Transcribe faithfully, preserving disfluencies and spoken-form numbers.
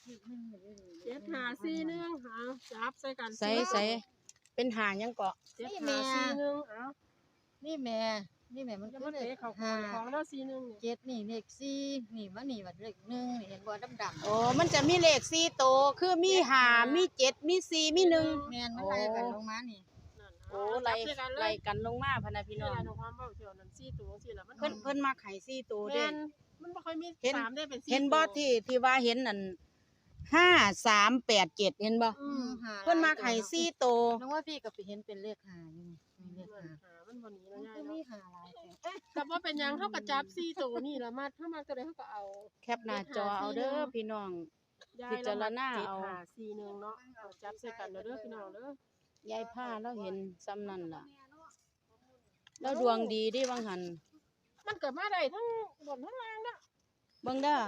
เจ็ดห้าสี่หนึ่ง เอาจับใส่กัน ใส่ พี่น้อง ใส่เป็นห้าหยังเกาะ เจ็ดห้าสี่หนึ่ง เอา นี่แม่ นี่แม่มัน จะ คือ มา เล เตะ ข เขา ห้า ของแล้วสี่หนึ่งเนี่ย เจ็ดนี่เลขสี่นี่มานี่บัดเลขหนึ่งนี่เห็นบ่ดำๆ โอ้มันจะมีเลขสี่โตคือมีห้ามีเจ็ดมีสี่มีหนึ่ง แม่นมันไล่กันลงมานี่ นั่น โอ้ เอา ไล่ จับใส่กันเลย ไล่กันลงมาพะนะพี่น้อง นี่แหละน้องความเบาเขียวนั่นสี่ตัวสี่ละมัน เพิ่นเพิ่นมักให้สี่โตเด้ แม่นมันบ่ค่อยมี เห็น สามได้เป็นสี่ เห็นบ่ ตัว ที่ที่ว่าเห็นนั่นห้าสามแปดเจ็ดเห็นบ่ อืม ห้า เพิ่นมักให้สี่โต นึกว่าพี่ก็ไปเห็นเป็นเลขห้าอยู่นี่มีเลขห้า หามันบ่หนี มั แล้ น ว คื ยาย อ เนาะ มีห้าหลายแถว แต่ว่าเป็นหยังเขาก็จับสี่ตัวนี่ละมาถ้ามาตัวใดเขาก็เอา แคปหน้าจอเอาเด้อพี่น้อง ยาย พิจารณาเอา เจ็ดห้าสี่หนึ่งเนาะเอาจับใส่กันเด้อพี่น้องเด้อ ยายผ้าเราเห็นซ้ำนั่นล่ะ แล้วดวงดีเด้บางหัน มันเกิดมาได้ทั้งบนทั้งล่างนะ เบิ่งเด้อ